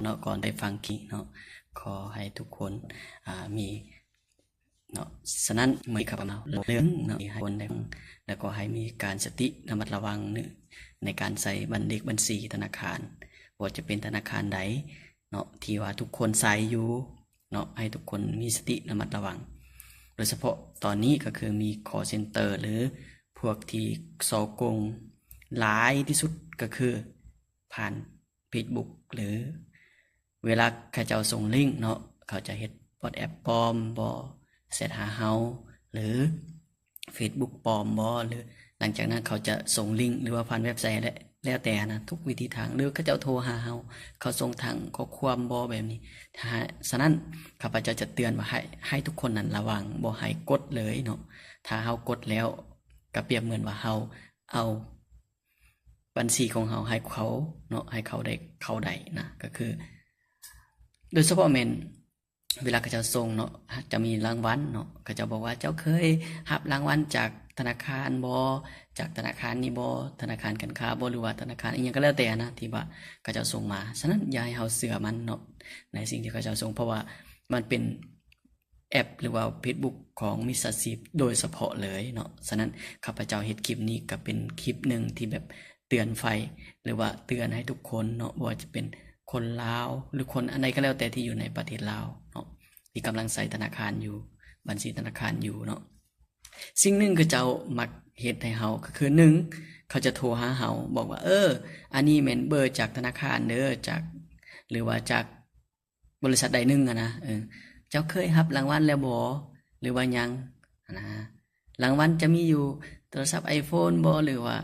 ເນາະ ກ່ອນໄດ້ຟັງຄລິບເນາະ ຂໍໃຫ້ທຸກຄົນ ອາ ມີ ເນາະ. ສະນັ້ນ ມື້ນີ້ຂ້າພະເຈົ້າເວົ້າເລື່ອງເນາະ ໃຫ້ຄົນໄດ້ຟັງ ແລ້ວກໍໃຫ້ມີການສະຕິລະມັດລະວັງເນາະ ໃນການໃຊ້ບັນ ເລກບັນຊີທະນາຄານ ບໍ່ວ່າຈະເປັນທະນາຄານໃດເນາະ ທີ່ວ່າທຸກຄົນໃຊ້ຢູ່ເນາະ ໃຫ້ທຸກຄົນມີສະຕິລະມັດລະວັງ ໂດຍສະເພາະຕອນນີ້ກໍຄືມີຄໍເຊັນເຕີ ຫຼື ພວກທີ່ສໍ້ໂກງຫຼາຍທີ່ສຸດ ກໍຄືຜ່ານ Facebook ຫຼື ເວລາເຂົາເຈົ້າສົ່ງລິ້ງເນາະ ເຂົາຈະເຮັດ WhatsApp ປອມບໍ ແຊັດຫາເຮົາ ຫຼື Facebook ປອມບໍ ຫຼື ຫຼັງຈາກນັ້ນເຂົາຈະສົ່ງລິ້ງ ຫຼືວ່າຜ່ານເວັບໄຊ ແລ້ວແຕ່ນະ ທຸກວິທີທາງ ຫຼືເຂົາເຈົ້າໂທຫາເຮົາ ເຂົາສົ່ງທາງຂໍ້ຄວາມບໍ ແບບນີ້. ສະນັ້ນ ຂ້າພະເຈົ້າຈະເຕືອນວ່າໃຫ້ ໃຫ້ທຸກຄົນນັ້ນລະວັງ ບໍ່ໃຫ້ກົດເລີຍເນາະ. ຖ້າເຮົາກົດແລ້ວ ກໍປຽບເໝືອນວ່າເຮົາເອົາ ບັນຊີຂອງເຮົາໃຫ້ເຂົາເນາະ ໃຫ້ເຂົາໄດ້ ເຂົາໄດ້ນະ ກໍຄື ໂດຍສະເພາະແມ່ນເວລາເຂົາເຈົ້າສົ່ງເນາະ ຈະມີລາງວັນເນາະ ເຂົາເຈົ້າບອກວ່າ ເຈົ້າເຄີຍຮັບລາງວັນຈາກທະນາຄານບໍ ຈາກທະນາຄານນີ້ບໍ ທະນາຄານການຄ້າບໍ ຫຼືວ່າທະນາຄານອີ່ຫຍັງກໍແລ້ວແຕ່ນະ ທີ່ວ່າເຂົາເຈົ້າສົ່ງມາ. ສະນັ້ນ ຢ່າໃຫ້ເຮົາເຊື່ອມັນເນາະ ໃນສິ່ງທີ່ເຂົາເຈົ້າສົ່ງ ເພາະວ່າມັນເປັນ ແອັບ ຫຼືວ່າ Facebook ຂອງມິດສາຊີບໂດຍສະເພາະເລີຍເນາະ. ສະນັ້ນ ຂ້າພະເຈົ້າເຮັດຄລິບນີ້ກໍເປັນຄລິບໜຶ່ງທີ່ແບບເຕືອນໄພ ຫຼືວ່າເຕືອນໃຫ້ທຸກຄົນເນາະ ບໍ່ວ່າຈະເປັນຄົນລາວ ຫຼືຄົນອັນໃດກໍແລ້ວແຕ່ທີ່ຢູ່ໃນປະເທດລາວເນາະ ທີ່ກຳລັງໃຊ້ທະນາຄານຢູ່ ບັນຊີທະນາຄານຢູ່ເນາະ. ສິ່ງໜຶ່ງເຂົາເຈົ້າມັກເຮັດໃຫ້ເຮົາ ກໍຄື ໜຶ່ງ ເຂົາຈະໂທຫາເຮົາ ບອກວ່າ ເອີ ອັນນີ້ແມ່ນເບີຈາກທະນາຄານເດີ ຈາກ ຫຼືວ່າຈາກ ບໍລິສັດໃດໜຶ່ງຫັ້ນນະ ເອີ ເຈົ້າເຄີຍຮັບລາງວັນແລ້ວບໍ ຫຼືວ່າຍັງຫັ້ນນະ. ລາງວັນຈະມີຢູ່ໂທລະສັບ iPhone ບໍ ຫຼືວ່າ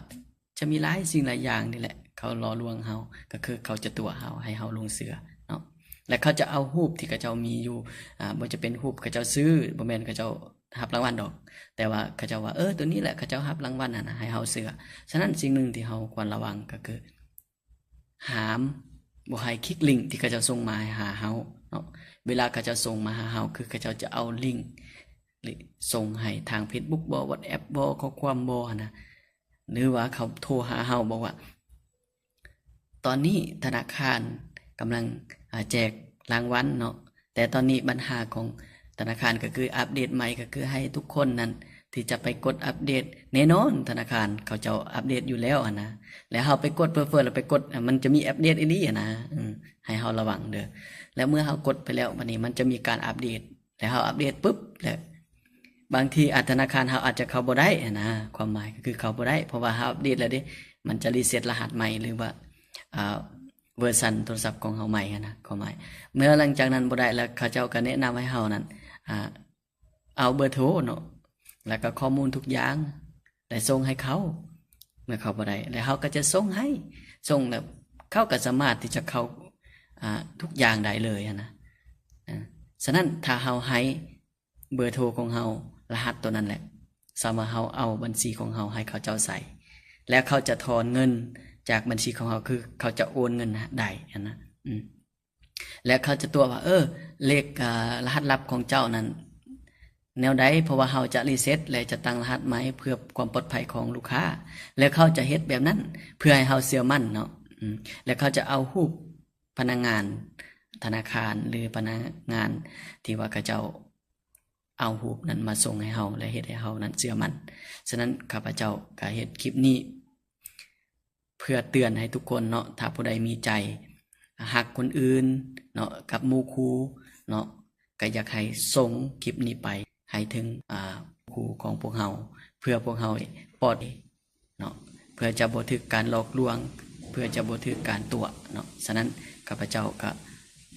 ຈະມີຫຼາຍສິ່ງຫຼາຍຢ່າງນີ້ແຫຼະ ເຂົາຫຼໍ່ລວງເຮົາ ກໍຄືເຂົາຈະຕົວະເຮົາ ໃຫ້ເຮົາຫຼົງເຊື່ອເນາະ. ແລະເຂົາຈະເອົາຮູບທີ່ເຂົາເຈົ້າມີຢູ່ ອາ ບໍ່ຈະເປັນຮູບເຂົາເຈົ້າຊື້ ບໍ່ແມ່ນເຂົາເຈົ້າຮັບລາງວັນດອກ ແຕ່ວ່າເຂົາເຈົ້າວ່າ ເອີ ໂຕນີ້ແຫຼະ ເຂົາເຈົ້າຮັບລາງວັນຫັ້ນນະ ໃຫ້ເຮົາເຊື່ອ. ສະນັ້ນ ສິ່ງໜຶ່ງທີ່ເຮົາຄວນລະວັງກໍຄື ຫ້າມບໍ່ໃຫ້ຄລິກລິ້ງທີ່ເຂົາເຈົ້າສົ່ງມາໃຫ້ຫາເຮົາເນາະ. ເວລາເຂົາເຈົ້າສົ່ງມາຫາເຮົາ ຄືເຂົາເຈົ້າຈະເອົາລິ້ງສົ່ງໃຫ້ທາງ Facebook ບໍ WhatsApp ບໍ ຂໍ້ຄວາມບໍຫັ້ນນະ ຫຼືວ່າເຂົາໂທຫາເຮົາ ບອກວ່າ ຕອນນີ້ທະນາຄານກຳລັງ ອາ ແຈກລາງວັນເນາະ. ແຕ່ຕອນນີ້ບັນຫາຂອງທະນາຄານກໍຄືອັບເດດໃໝ່ ກໍຄືໃຫ້ທຸກຄົນນັ້ນທີ່ຈະໄປກົດອັບເດດ ແນ່ນອນທະນາຄານເຂົາເຈົ້າອັບເດດຢູ່ແລ້ວຫັ້ນນະ ແລ້ວເຮົາໄປກົດເພີ້ໆ ແລ້ວໄປກົດ ມັນຈະມີອັບເດດອີ່ຫຼີຫັ້ນນະ ເອີ ໃຫ້ເຮົາລະວັງເດີ. ແລ້ວເມື່ອເຮົາກົດໄປແລ້ວ ບັດນີ້ມັນຈະມີການອັບເດດ ແລ້ວເຮົາອັບເດດປຶບ ແລ້ວບາງທີອາດທະນາຄານເຮົາອາດຈະເຂົ້າບໍ່ໄດ້ຫັ້ນນະ ຄວາມໝາຍກໍຄືເຂົ້າບໍ່ໄດ້ ເພາະວ່າເຮົາອັບເດດແລ້ວເດ້ ມັນຈະຣີເຊັດລະຫັດໃໝ່ ຫຼືວ່າ ອາ ເວີຊັນໂທລະສັບຂອງເຮົາໃໝ່ຫັ້ນນະ ຄວາມໝາຍ. ເມື່ອຫຼັງຈາກນັ້ນບໍ່ໄດ້ແລ້ວ ເຂົາເຈົ້າກໍແນະນຳໃຫ້ເຮົານັ້ນ ອາ ເອົາເບີໂທເນາະ ແລ້ວກໍຂໍ້ມູນທຸກຢ່າງ ແລ້ວສົ່ງໃຫ້ເຂົາ ເມື່ອເຂົາບໍ່ໄດ້ ແລ້ວເຮົາກໍຈະສົ່ງໃຫ້ ສົ່ງແລ້ວເຂົາກໍສາມາດທີ່ຈະເຂົ້າ ອາ ທຸກຢ່າງໄດ້ເລີຍຫັ້ນນະ. ອາ ສະນັ້ນ ຖ້າເຮົາໃຫ້ ເບີໂທຂອງເຮົາ ລະຫັດໂຕນັ້ນແຫຼະ ສຳວ່າເຮົາເອົາບັນຊີຂອງເຮົາໃຫ້ເຂົາເຈົ້າໃຊ້ ແລ້ວເຂົາຈະຖອນເງິນຈາກບັນຊີຂອງເຮົາ ຄືເຂົາຈະໂອນເງິນໃຫ້ໄດ້ຫັ້ນນະ. ອືມ ແລ້ວເຂົາຈະຕົວະວ່າ ເອີ ເລກ ອາ ລະຫັດລັບຂອງເຈົ້ານັ້ນແນວໃດ ເພາະວ່າເຮົາຈະຣີເຊັດ ແລະ ຈະຕັ້ງລະຫັດໃໝ່ເພື່ອຄວາມປອດໄພຂອງລູກຄ້າ ແລ້ວເຂົາຈະເຮັດແບບນັ້ນເພື່ອໃຫ້ເຮົາເຊື່ອໝັ້ນເນາະ. ອືມ ແລ້ວເຂົາຈະເອົາຮູບພະນັກງານທະນາຄານ ຫຼື ພະນັກງານທີ່ວ່າເຂົາເຈົ້າ ເອົາຮູບນັ້ນມາສົ່ງໃຫ້ເຮົາ ແລະ ເຮັດໃຫ້ເຮົານັ້ນເຊື່ອໝັ້ນ. ສະນັ້ນ ຂ້າພະເຈົ້າກະເຮັດຄລິບນີ້ເພື່ອເຕືອນໃຫ້ທຸກຄົນເນາະ, ຖ້າຜູ້ໃດມີໃຈຮັກຄົນອື່ນເນາະ ກັບໝູ່ຄູ່ເນາະ, ກະຢາກໃຫ້ສົ່ງຄລິບນີ້ໄປໃຫ້ເຖິງ ອາ ຄູ່ຂອງພວກເຮົາ ເພື່ອພວກເຮົາປອດ ເນາະ ເພື່ອຈະບໍ່ຖືກການຫຼອກລວງ ເພື່ອຈະບໍ່ຖືກການຕົວະເນາະ. ສະນັ້ນ ຂ້າພະເຈົ້າກໍ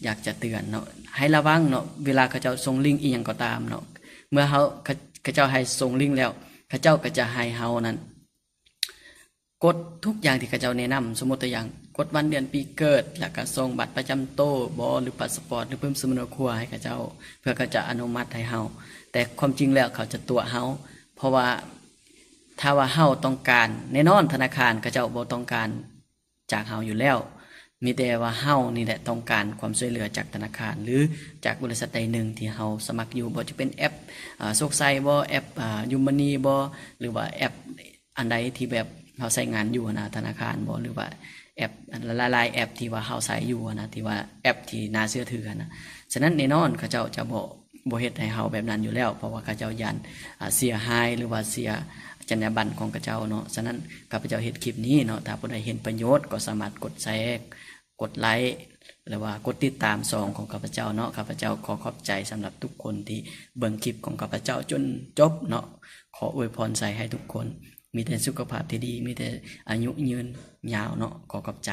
ຢາກຈະເຕືອນເນາະ ໃຫ້ລະວັງເນາະ ເວລາເຂົາເຈົ້າສົ່ງລິ້ງອີ່ຫຍັງກໍຕາມເນາະ ເມື່ອເຮົາ ເຂົາ ເຂົາເຈົ້າໃຫ້ສົ່ງລິ້ງແລ້ວ ເຂົາເຈົ້າກໍຈະໃຫ້ເຮົານັ້ນກົດທຸກຢ່າງທີ່ເຂົາເຈົ້າແນະນຳ. ສົມມຸດຕົວຢ່າງ ກົດວັນເດືອນປີເກີດ ແລ້ວກໍສົ່ງບັດປະຈຳໂຕບໍ ຫຼື ພາສປອດ ຫຼື ປຶ້ມສຳເນົາຄົວໃຫ້ເຂົາເຈົ້າ ເພື່ອເຂົາຈະອະນຸມັດໃຫ້ເຮົາ. ແຕ່ຄວາມຈິງແລ້ວເຂົາຈະຕົວະເຮົາ ເພາະວ່າ ຖ້າວ່າເຮົາຕ້ອງການ ແນ່ນອນທະນາຄານເຂົາເຈົ້າບໍ່ຕ້ອງການຈາກເຮົາຢູ່ແລ້ວ, ມີແຕ່ວ່າເຮົານີ້ແຫຼະຕ້ອງການຄວາມຊ່ວຍເຫຼືອຈາກທະນາຄານ ຫຼື ຈາກບໍລິສັດໃດໜຶ່ງທີ່ເຮົາສະໝັກຢູ່, ບໍ່ວ່າຈະເປັນແອັບ ອາ ໂຊກໄຊບໍ ແອັບ ອາ ຢູມັນນີບໍ ຫຼືວ່າແອັບອັນໃດທີ່ແບບເຮົາໃຊ້ງານຢູ່ຫັ້ນນະ ທະນາຄານບໍ ຫຼືວ່າ ແອັບ ຫຼາຍໆແອັບທີ່ວ່າເຮົາໃຊ້ຢູ່ຫັ້ນນະ ທີ່ວ່າແອັບທີ່ໜ້າເຊື່ອຖືຫັ້ນນະ. ສະນັ້ນແນ່ນອນເຂົາເຈົ້າຈະບໍ່ ບໍ່ເຮັດໃຫ້ເຮົາແບບນັ້ນຢູ່ແລ້ວ ເພາະວ່າເຂົາເຈົ້າຢ້ານ ອາ ເສຍຫາຍ ຫຼືວ່າເສຍຈັນຍາບັນຂອງເຂົາເຈົ້າເນາະ. ສະນັ້ນຂ້າພະເຈົ້າເຮັດຄລິບນີ້ເນາະ ຖ້າຜູ້ໃດເຫັນປະໂຫຍດກໍສາມາດກົດແຊ ກົດໄລ ຫຼືວ່າກົດຕິດຕາມຊ່ອງຂອງຂ້າພະເຈົ້າເນາະ. ຂ້າພະເຈົ້າຂໍຂອບໃຈສຳລັບທຸກຄົນທີ່ເບິ່ງຄລິບຂອງຂ້າພະເຈົ້າຈົນຈົບເນາະ. ຂໍອວຍພອນໃສ່ໃຫ້ທຸກຄົນມີແຕ່ສຸຂະພາບທີ່ດີ ມີແຕ່ອາຍຸຍືນຍາວເນາະ. ຂໍຂອບໃຈ.